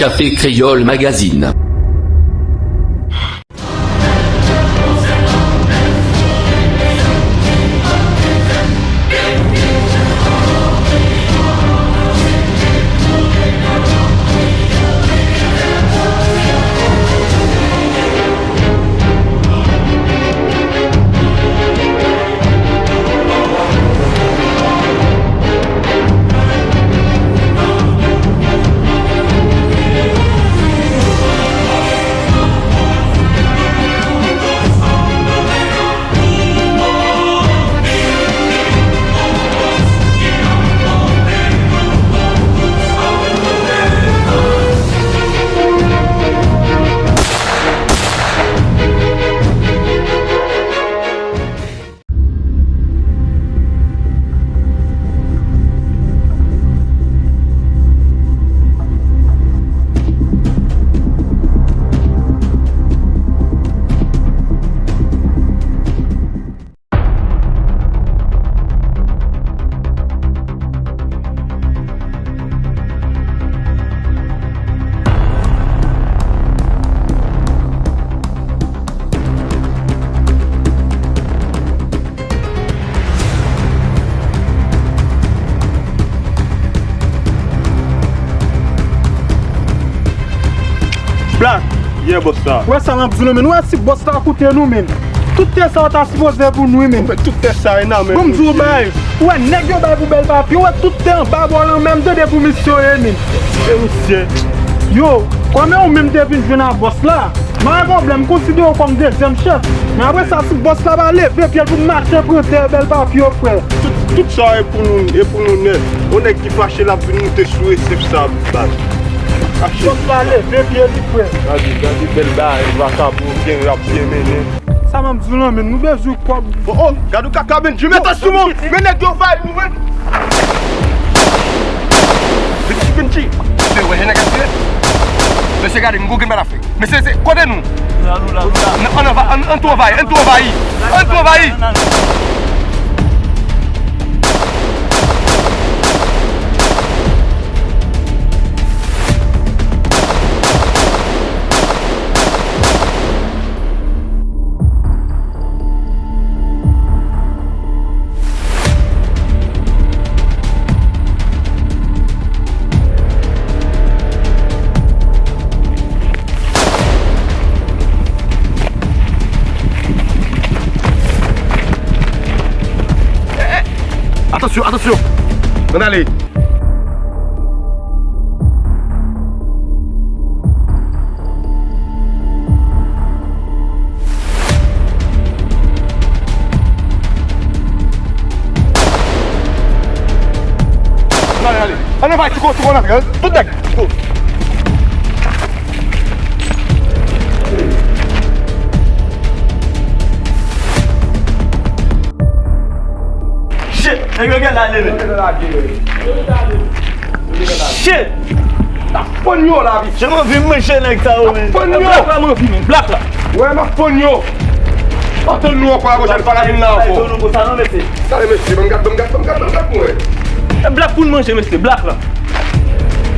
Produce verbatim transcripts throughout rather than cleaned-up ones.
Café Créole Magazine. Black, yeah, boss la. Wè sa m ap di w la, men. Wè si boss la koute nou, men. Tout tè sa yo ta sipoze pou nou, men. Tout tè sa e nan men. Bon, m di w bay. Ou wè nèg yo bay pou bèl papye, ou wè tout tè anba bò lan menm, tande pou misye yo ye, men. E misye. Yo, kòman ou menm te vin jwenn a boss la? M pa gen pwoblèm, m konsidere w kòm dezyèm chèf. Men apre sa, si boss la pa leve pye l pou m mache pran tè bèl papye yo, frè. Tout, tout sa e pou nou, e pou nou nèt. Yon nèg ki fache, l ap vin moute sou resèp sa, baz. Fache. Boss la leve pye li, frè. Gade, gade bèl bagay, vakabon, byen rap, byen mennen. Sa m ap di w lan, men, nou bezwen kòb. Oh, oh, gad yon kaka, Bendji, mete sou mwen. Men nèg yo vay nou, men. Bendji, Bendji. Mesye, wè, jan nèg ap tire. Mesye, gade, m gon grenn bal ap fè. Mesye, se kote nou? N, ann anva-, ann, ann tou anvayi, ann tou anvayi. Ann tou anvayi. Atansyon, atansyon! Ann ale! Ann ale, ann ale. Ann anvayi, Tchouko, Tchouko, ann antre. Tout nèg, Tchouko. Shit! Nèg yo genlè ale, men. Shit! N ap fann yo la, vit. Jan m anvi manje nèg sa yo, men. N ap fann yo. Black la, m anvi, men. Black la. Wè, n ap fann yo. Antann nou ankò, la pwochèn fwa n a vin la ankò. Tande, mesye, ban m gad, ban m gad, ban m gad, ban m gad pou mwen. Black pou n manje, mesye, Black la.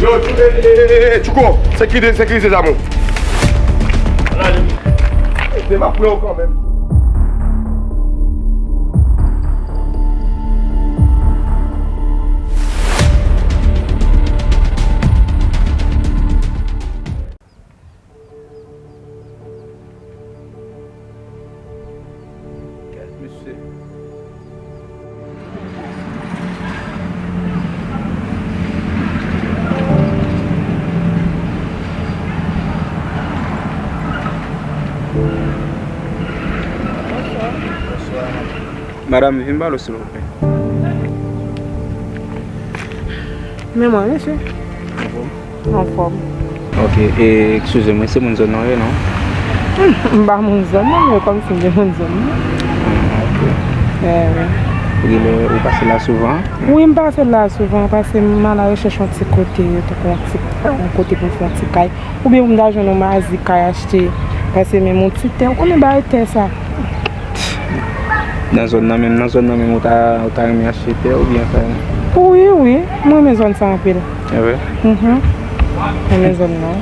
Yo, Tchou-, e, e, e, e, Tchouko, sekirize, sekirize zam ou. Ala li. Mesye, m ap pran yo kanmenm. Kèt, mesye. Bonswa. Bonswa. Madanm, vin ba w dlo, silvouplè. Men mwen, mesye. Anfòm. Anfòm. Ok, e, eskize mwen, se moun zòn nan w ye, non? M pa moun zòn nan, men kòmsi m te moun zòn nan. Ah, ok. Eh, wi. Ou genlè, ou pase la souvan? Wi, m pase la souvan, paske m al arechèch yon ti kote, tankou yon ti, yon kote pou m fè yon ti kay. Oubyen pou m ta jwenn yon mazi kay achte, paske menm yon ti tè, ou konnen bagay tè sa. Nan zòn nan menm, nan zòn nan menm, ou ta, ou ta renmen achte tè oubyen sa? Wi, wi, mwen renmen zòn sa anpil. E vre? Mhm. Renmen zòn nan.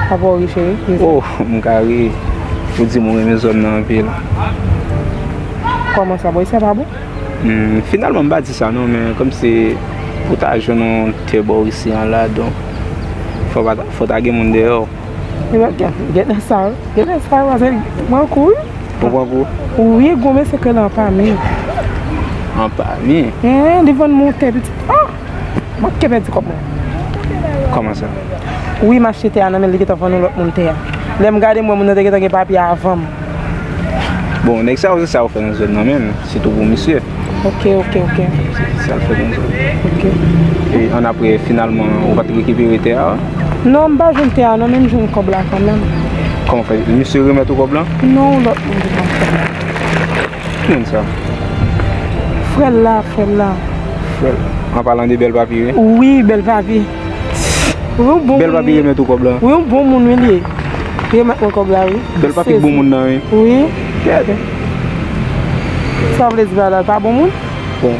Apa w ri, cheri? Oh, m ka ri. Ou di m ou renmen zòn nan anpil. Kòman sa, bòy, sa pa bon? Hmm, finalman, m pa di sa non, men kòmsi ou ta jwenn yon tè bò isi an la, donk, fò pa ta, fò ta gen moun dèyè w. Gen, gen, gen sa, gen sa, paske mwen kou, wi. Ou pran kou? Wi, gwo mesye ke nan anpami. Anpami? Hen, li vann mwen yon tè pitit. Ah! Manke pèdi kòb mwen. Kòman sa? Wi, m achte tè a nan men l, li gentan vann yon lòt moun tè a. Lè m gade, m wè moun nan te gentan gen papye avan m. Bon, nèg sa yo, se sa yo fè nan zòn nan menm, sitou pou misye. Ok, ok, ok. Se sa l fè nan zòn. Ok. E annapre, finalman, ou pa t rekipere tè a? Non, m pa jwenn tè a, non, men m jwenn kòb la kanmenm. Kòman fè? Misye remèt ou kòb lan? Non, yon lòt moun te ban m kòb la. Ki moun sa? Frè l la, frè l la. Frè l. An palan de Bèl Papi, wi? Wi, Bèl Papi. Wi, yon bon moun. Bèl Papi remèt ou kòb la? Wi, yon bon moun, wi, li ye. Li remèt mwen kòb la, wi. Bèl Papi k bon moun nan, wi. Wi. Kèt. Sa vle di pa la, pa bon moun? Bon.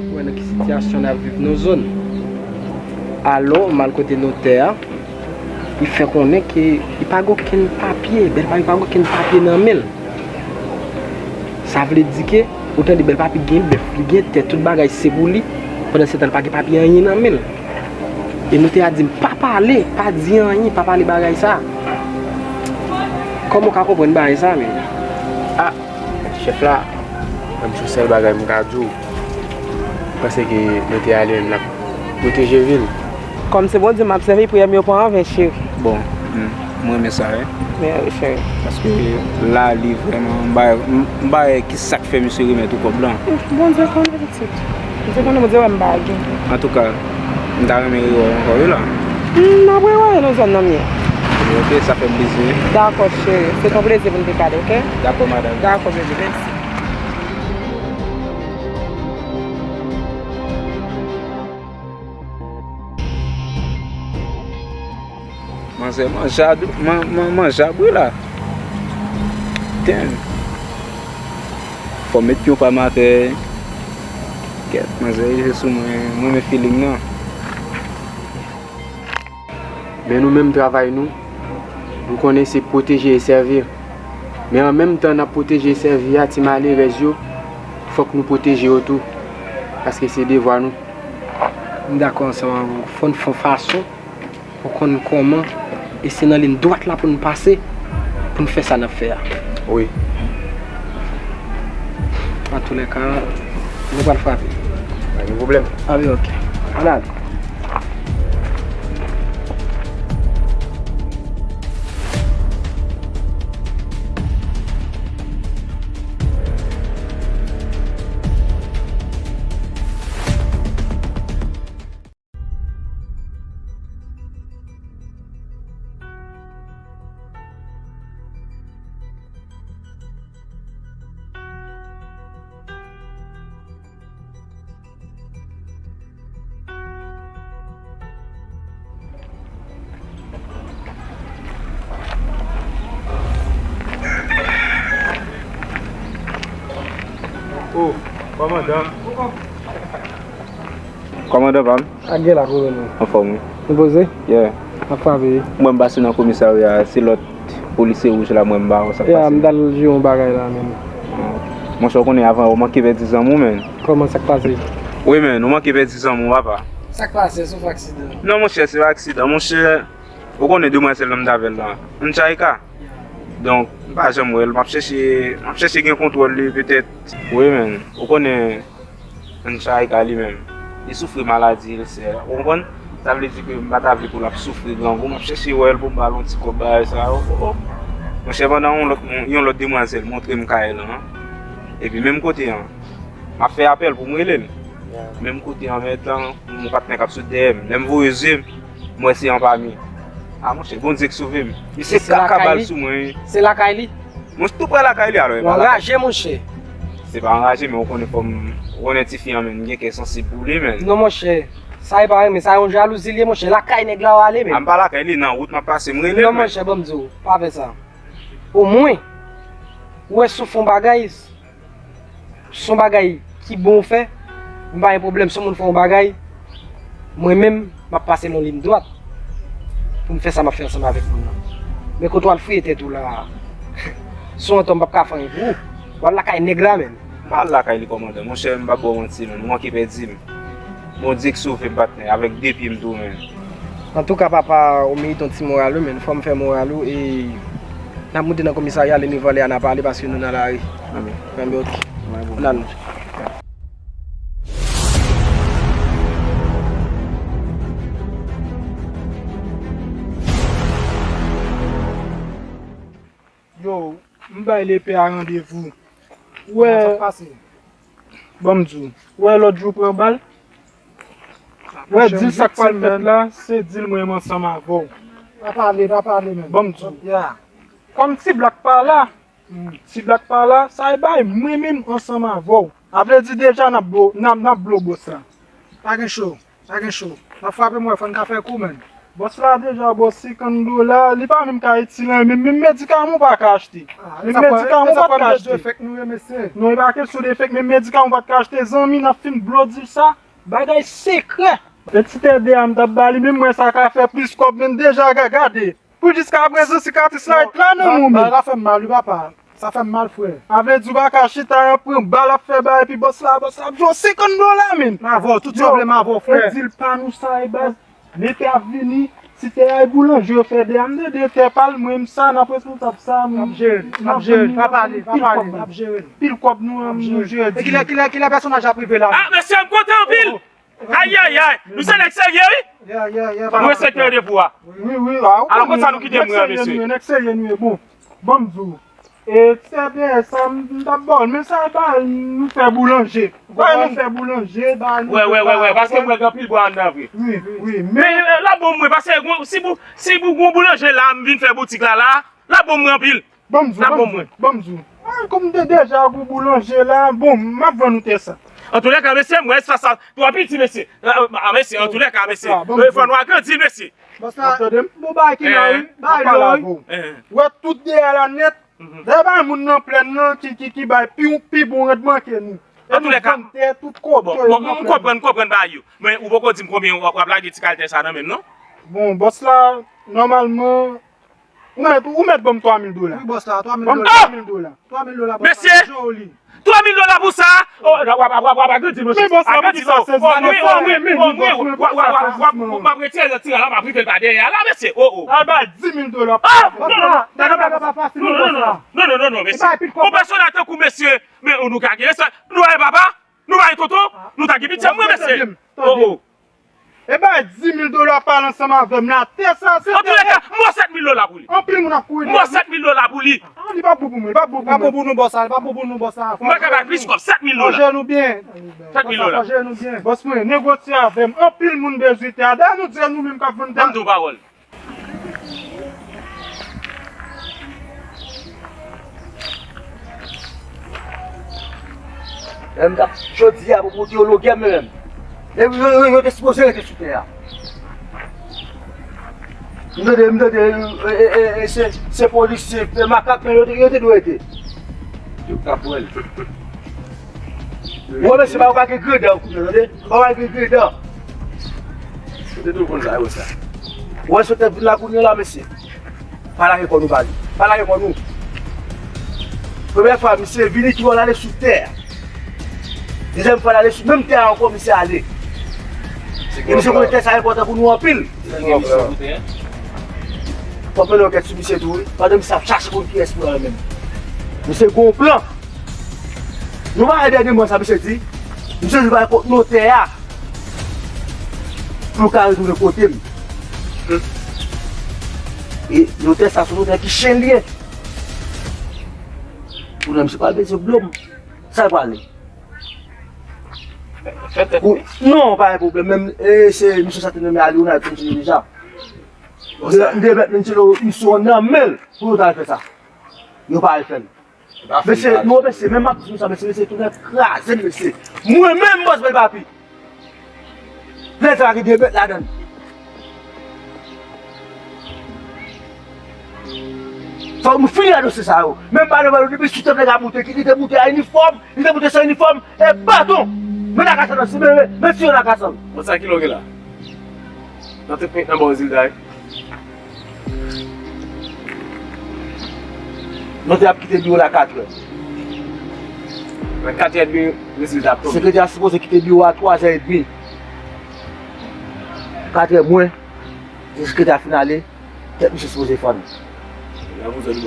Ou wè nan ki sitiyasyon n ap viv nan zòn. Alò, m al kote notè a, li fè konnen ke li pa gen okenn papye, Bèl Papi pa gen okenn papye nan men l. Sa vle di ke, ou tande Bèl Papi gen bèf, li gen tè, tout bagay se pou li, pandan se tan l pa gen papye anyen nan men l. E notè a di m pa pale, pa di anyen, pa pale bagay sa. Kòman w ka konprann bagay sa menm? Ah, chèf la, mwen, m sou sèl bagay m ka di w. M panse ke notè a li menm l ap pwoteje vi l. Kòm se Bondye m ap sèvi, priyè m yo pa an ven, cheri. Bon, m, m renmen sa, wi. Mèsi, cheri. Paske la, li vrèman, m ba, m, m ba ki sa k fè misye remèt ou kòb lan. Bondye konnen, pitit. Misye konnen Bondye wè m pa gen. Antouka, m ta renmen rewè w ankò, wi, la. M ap rewè w nan zòn nan m ye. Ok, sa fè m plezi, wi. Dakò, cheri. Se yon plezi pou n te pale, ok? Dakò, madanm. Dakò, bebe. Mèsi. Manzè manje a dou, man, man, manje a bri la. Damn. Fò m met pye w pa m atè. Kèt, manzè rive sou mwen, mwen renmen feeling nan. Men nou menm travay nou, nou konnen se pwoteje e sèvi. Men an menm tan n ap pwoteje e sèvi a, ti malerèz yo, fòk nou pwoteje yo tou. Paske se devwa nou. M dakò ansanm avè w. Fò n fè yon fason pou konn kòman, e se nan liy dwat la pou n pase, pou n fè sa n ap fè a. Wi. Antoulèka, nou pral frape. Pa gen pwoblèm. A wi, ok. Ann ale. Oh, kòmandan. Kòmandan pa m. Ak gen la, kolonèl. Anfòm, wi. Nou poze? Yeah. N ap frape, wi. Mwen, m pase nan komisarya, se lòt polisye wouj la, mwen, m pa wè sa k pase. Ya, m t al jere yon bagay la menm. Monchè, ou konnen avan, ou manke pèdi zanmi w, menn. Kòman, sa k pase? Wi, menn, ou manke pèdi zanmi w, papa. Sa k pase? Se yon aksidan? Non, monchè, se pa aksidan, monchè. Ou konnen demwazèl nan m t avè l lan, Anjaika. Donk, m pa janm wè l. M ap chèche, m ap chèche gen kontwòl li, petèt. Wi, menn. Ou konnen Anjaika li menm. Li soufri maladi ilsè, ou konprann? Sa vle di ke m pa ta vle pou l ap soufri grangou, m ap chèche wè l pou m ba l yon ti kòb bagay sa yo. Oh, oh. Monchè, pandan yon lòt, yon lòt demwazèl montre m kay lan, epi menm kote an, m ap fè apèl pou m rele l. Menm kote an, menm tan, yon patnè k ap sot dèyè m. Lè m voye zye m, m wè se yon pami. A monchè, Bondye k sove m. Misye kaka bal sou mwen, wi. Se lakay li? Mwen tou prè lakay li alò, e pa lakay. Anraje, monchè. Se pa anraje, men ou konnen fò m, ou konnen tifi an, men m gen kè sansib pou li, men. Non, monchè. Sa e pa renmen, sa yon jalouzi li ye, monchè. Lakay nèg la w ale, men. A, m pa lakay li, nan wout m ap pase, m rele l, men. Non, monchè, ban m di w, pa fè sa. Omwen, ou wè si w fè yon bagay, si yon bagay ki bon ou fè, m pa gen pwoblèm, si yon moun fè yon bagay, mwen menm, m ap pase l yon liy dwat pou m fè sa m ap fè ansanm avèk moun nan. Men kote w al fouye tèt ou la a, si w antò m p ap ka fè anyen pou ou. W al lakay nèg la menm. M pa al lakay li kòmandan, monchè, m p ap ba w manti, non, m manke pèdi m. Bondye k sove m, patnè, avèk de pye m tou, men. Antouka, papa, ou merite yon ti moral, wi, men fò m fè moral ou, e n ap moute nan komisarya, lè nou vole a, n a pale, paske nou nan lari. Anben. Anben, oke. Ann al, monchè. Yo, m bay Lepe a randevou. Wè. Ban m di w. Wè lòt jou pran bal. Wè, dil sa k pral fèt la, se dil mwen menm ansanm avè w. Pa pale, pa pale menm. Ban m di w. Kòm Ti Blak pa la, Ti Blak pa la, sa e bay mwen menm ansanm avè w. A vle di deja n ap blo, n ap, n ap blo bòs la. Pa gen cho, pa gen cho. N ap frape m wè fò n ka fè kou, menn. Bòs la deja ba w senkant dola, li pa menm ka itil anyen, menm, menm medikaman ou pa ka achte. Menm medikaman ou pa t ka achte. Non, e pa kesyon de fèk, menm medikaman ou pa t ka achte, zanmi, n ap fin blo dil sa. Bagay sekrè. E ti tèdè a m t ap ba li, menm mwen sa ka fè plis kòb, men deja ga-, gade. Pou jiskaprezan, sikatris la ret la nan men w, men. Bagay la fè m mal, wi, papa. Sa fè m mal, frè. A vle di, w pa ka chita, y ap pran bal, ap fè bagay, epi bòs la, bòs la ap jwe w senkant dola, men. M avè w, tout sa w vle, m avè w, frè. E dil pa nou sa, e baz. Lete ap vini, ti tè a, e boulanje yo fè dèyè m, de, de tè pa l, mwen, m sa, n ap responsab sa, nou. N ap jere l, n ap jere l, pa pale, pa pale, n ap jere l. Pil kòb nou, nou jere. E kilè, kilè, kilè pèsonaj la ap rive la? A, mesye, m kontan anpil! Ayayay! Nou se nèg serye, wi! Nou respekte randevou a. Wi, wi. Alò, konsa nou kite mwen, mesye. Nèg serye nou ye, bon. Ban m di w. E, ti tè dèyè sa, m t ap ba w l, men sa, ba nou fè boulanje. Ba nou fè boulanje, ba nou fè. Wè, wè, wè, wè, paske m wè gen anpil bwa anndan vre. Wi, wi, men, men, e, l ap bon mwen, paske si bou-, si bou-, gon boulanje la, m vin fè boutik la, la, l ap bon mwen anpil. Ban m di w, ban m di w, ban m di w. A, kòm m te deja gwo boulanje la, bon, m ap vann ou tè sa. Antoulèka, mesye, m wè espas la twò piti, mesye. A, a, mesye, antoulèka, mesye, fò nou agrandi, mesye. Bòs la, bon, bagay ki la, wi, bagay la, wi. Wè tout dèyè la nèt. Dèyè bagay moun nan plèn nan ki, ki, ki bay pi, pi bon randman ke nou. Antoulèka, bon, m konprann, m konprann bagay yo. Men ou poko di m konbyen w ap, w ap lage ti kal tè sa nan men m, non? Bon, bòs la, nòmalman, Ou mèt, ou mèt ban m twa mil dola. Wi, bòs la, twa mil dola. Twa mil dola. Twa mil dola, bòs la. Mesye! Twa mil dola pou sa? O, w ap, w ap, w ap, w ap agrandi, mesye. Men bòs la, agrandi, pou ki sa, non. Anmwe, anmwe, anmwe, w ap, w ap, w ap, w ap, w ap retire nan ti la, m ap rive l pa dèyè a la, mesye. O, o. Al bay dis mil dola. A! Non, non, non. Bòs la, non, non, non, non, non, mesye. Yon pèsonaj tankou mesye, men nou ka gen respè. Nou pa gen papa? Nou pa gen tonton? Nou ta gen pitye mwen, mesye. O, o. E bay dis mil dola pale ansanm avè m la. Tè sa, se tè. Antoulèka, m ba w sèt mil dola pou li. Anpil moun ap kouri. M ba w sèt mil dola pou li. A, li pa bon pou mwen, li pa bon pou mwen. Li pa bon pou nou, bòs la, li pa bon pou nou, bòs la. M pa ka bay plis kòb, sèt mil dola. Manje nou byen. Sèt mil dola. Manje nou byen. Bòs mwen, negosye avè m. Anpil moun bezwen tè a. Dayè nou di nou menm k ap vann tè a. Ban m di w pawòl. Menm t ap jodi a pou pote yo logè mwen menm. E yo, yo, yo te sipoze rete sou tè a. M tande, m tande, e, e, e, e, se, se polisye, se makak, men yo te, yo te dwe rete. Yo t ap wè l. Ou wè mesye, pa, ou pa gen gredan, ou konnen, tande? Ou pa gen gredan. Ou te dwe konn sa, ou wè sa. Ou wè sa w te vin la kounye a la, mesye. Pa lage kò nou ba li. Pa lage kò nou. Premyè fwa, misye vini, tou al ale sou tè a. Dezyèm fwa, l ale sou menm tè a ankò, misye ale. E misye konnen tè sa enpòtan pou nou anpil. Fò m mennen yon kèt sou misye tou, wi. Pandan misye ap chache konn kiyès pou l al menm. Misye gen yon plan. Nou pa wè dènye mwa sa misye di, misye di bay kont notè a. Pou l ka retounen kote m. E notè sa se yon notè ki chen li ye. Pou nan misye pral peze dlo m. Sa l pral ye? Ou, non, pa gen pwoblèm. Menm, e, se misye sa te nonmen Alional Tondjini deja. M te, m te mèt Angelo misyon an nan men l pou yo t al fè sa. Yo pa al fè l. Mesye, non, mesye, menm m ap di nou sa, mesye, mesye, tounen kraze m, mesye. Mwen menm, bòs Bèl Papi. Lè sa gen de mèt ladan l. Fò nou fini ak dosye sa yo. Menm pa nòmal, depi sou tèt nèg la moute, ki li te moute a inifòm, li te moute san inifòm, e baton. Men lakasan nan, si men, men, men tiyo lakasan. Bon, sa ki lè w gen la? Nan tout minit nan ba w rezilta, wi. Notè ap kite biwo la katrè. Nan katrè edmi, rezilta ap tonbe. Sekretè a sipoze kite biwo a twazè edmi. Katrè mwen, sekretè a fin ale, tèt misye sipoze fann.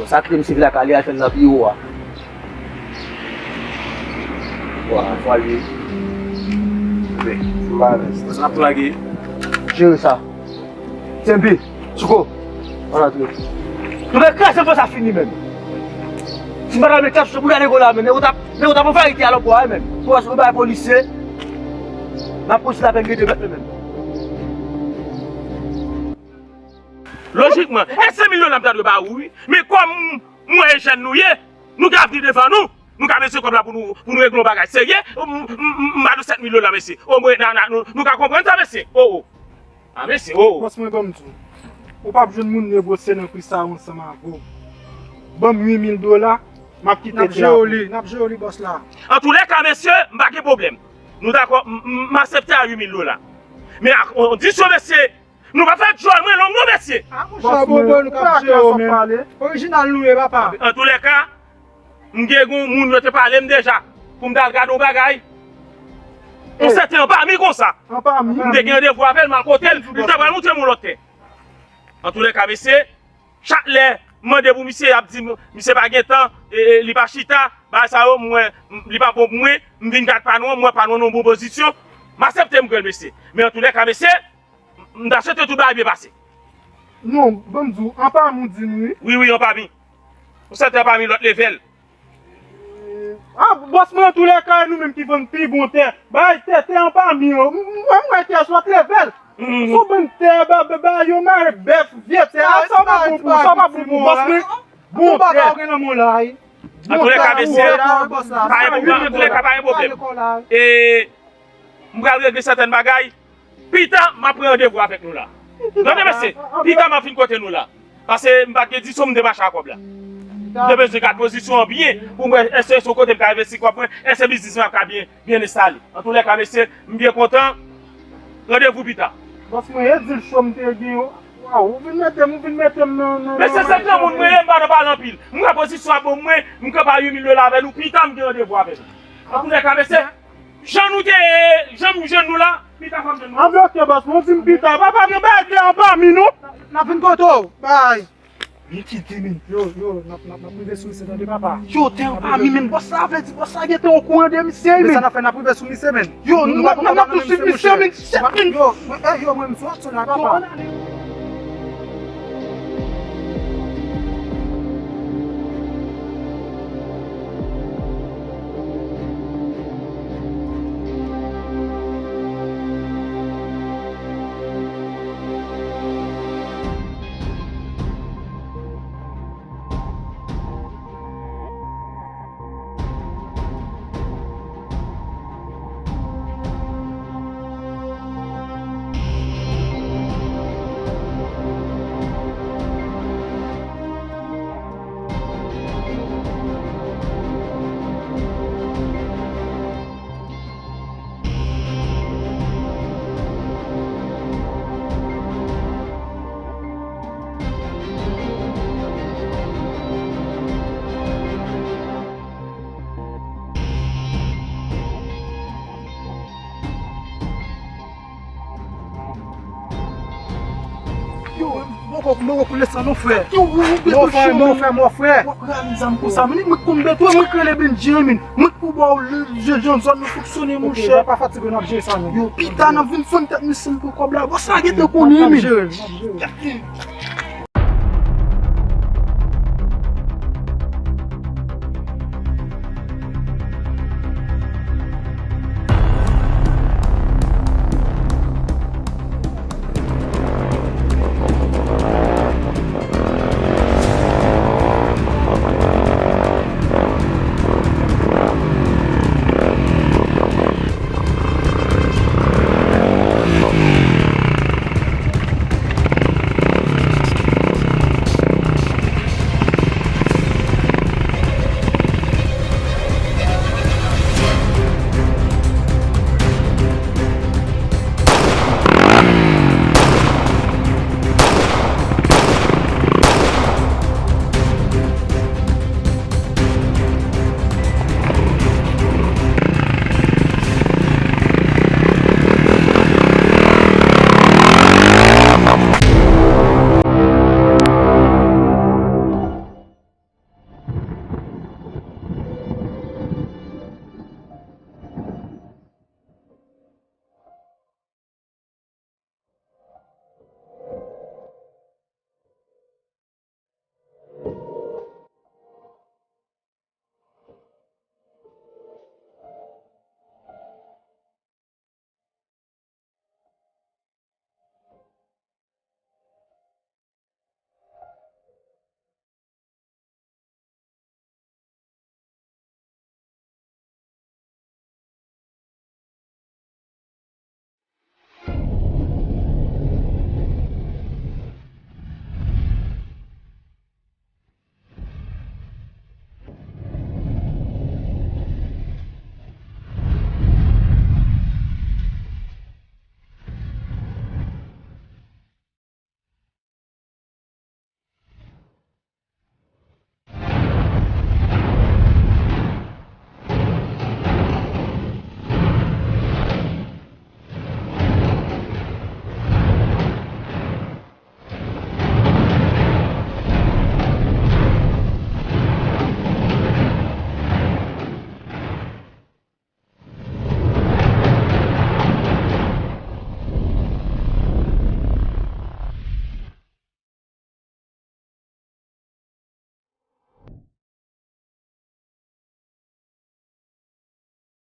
Sa kite misye vin lakay li al fè l nan biwo a. Wa, fwa li. Wi. Malèz. Sa ap lage. Jere sa. T M P, Tchouko, ann antre. Nou gen kraze fò sa fini menm. Si m pa t al met kat sou moun gade gò la menm, nèg ou t ap, nèg ou t ap anvayi tè a lòt bò a menm. Pou wè si nou bay polisye. N ap polisye la pèn gen de mèt menm. Lojikman, e senk mil dola m ta dwe ba ou, wi. Men kòm m wè e jèn nou ye, nou gen avni devan nou, nou ka bezwen kòb la pou nou, pou nou regle yon bagay serye. M, m, m, m ba nou sèt mil dola, mesye. O mwen, na, na, nou, nou ka konprann sa, mesye. O, o. A, mesye, o, o. Bòs mwen, ban m di w. Ou p ap jwenn moun negosye nan pri sa yo ansanm avè w. Ban m uit mil dola, m ap kite tè a pou ou. N ap jere li, n ap jere li, bòs la. Antoulèka, mesye, m pa gen pwoblèm. Nou dakò, m, m, m aksepte a uit mil dola. Men ak kondisyon, mesye, nou pa fè djòl mwen long non, mesye. A, monchè, Bobo, nou k ap jere w menm. Orijinal nou ye, papa. Antoulèka, m gen yon moun yo te pale m deja pou m t al gade yon bagay. Yon sèten Anpami konsa. Anpami? M te gen randevou avè l, m al kote l, li ta pral montre m yon lòt tè. Antoulèka, mesye, chak lè m mande pou misye, y ap di m, misye pa gen tan, e, e, li pa chita, bagay sa yo, m wè, m, li pa bon pou mwen, m vin gad panon an, m wè panon an nan yon bon pozisyon, m aksepte m pran l, mesye. Men antoulèka, mesye, m ta swete tout bagay byen pase. Non, ban m di w, Anpami w di m wi. Wi, wi, Anpami. Ou sèten Anpami lòt levèl. A, bòs mwen, antoulèka, e nou menm ki vann pi bon tè. Bay tè, tè Anpami yo. M, m, mwen, m wè tè sou lòt levèl. Mhm. Sou bann tè, ba, ba, ba, yo mare bèf, vye tè. A, sa pa bon pou, sa pa bon pou bòs mwen. Bon tè. Antoulèka, mesye, pa gen pwoblèm. Antoulèka, pa gen pwoblèm. E, m pral regle sèten bagay. Pita, m ap pran randevou avèk nou la. Tande, mesye, pita, m ap vin kote nou la. Paske m pa t gen diso m te mache ak kòb la. M te bezwen gad pozisyon an byen pou m wè èske se yon kote m ka envesti kòb mwen, èske biznis mwen ap ka byen, byen enstale. Antoulèka, mesye, m byen kontan. Randevou pita. Bòs mwen, e dil cho m te gen yo. Waw, ou vin mete m, ou vin mete m nan, nan, nan. Mesye, se granmoun mwen ye, m pa nan pale anpil. M wè pozisyon ap bon mwen, m kanpe a uit mil dola avè nou, pita m gen randevou avè nou. Antoulèka, mesye, jan nou te, jan nou jwenn nou la, pita fò m jwenn nou. Anben, oke, bòs, mwen di m pita. Papa, gen bagay ki anba mi, non. N ap vin kote w. Bay. Li kite, men. Yo, yo, n ap, n ap, n ap rive sou misye, tande, papa. Yo, tè anba mi, men. Bòs la vle di, bòs la gentan okouran de misye, men. Men sa n ap fè, n ap rive sou misye, men. Yo, n ap, n ap tou swiv misye, men. Yo, mwen, eh, yo, mwen, m sou aksyon la, papa. Yo, Mwen poko mwen poko koule san non frè. Yo ou ou Mwen frè, mwen frè, mwen frè. W ap rale zam konsa men mwen konn bèt wè mwen k rele Benji an men mwen k pou ba w le je jan zòn nou fonksyone Ok, monchè. N ap pa fatige, n ap jere sa non. Yo pita n ap vin fann tèt misye pou kòb la bòs la gentan konnen men. N ap jere l, n ap jere l.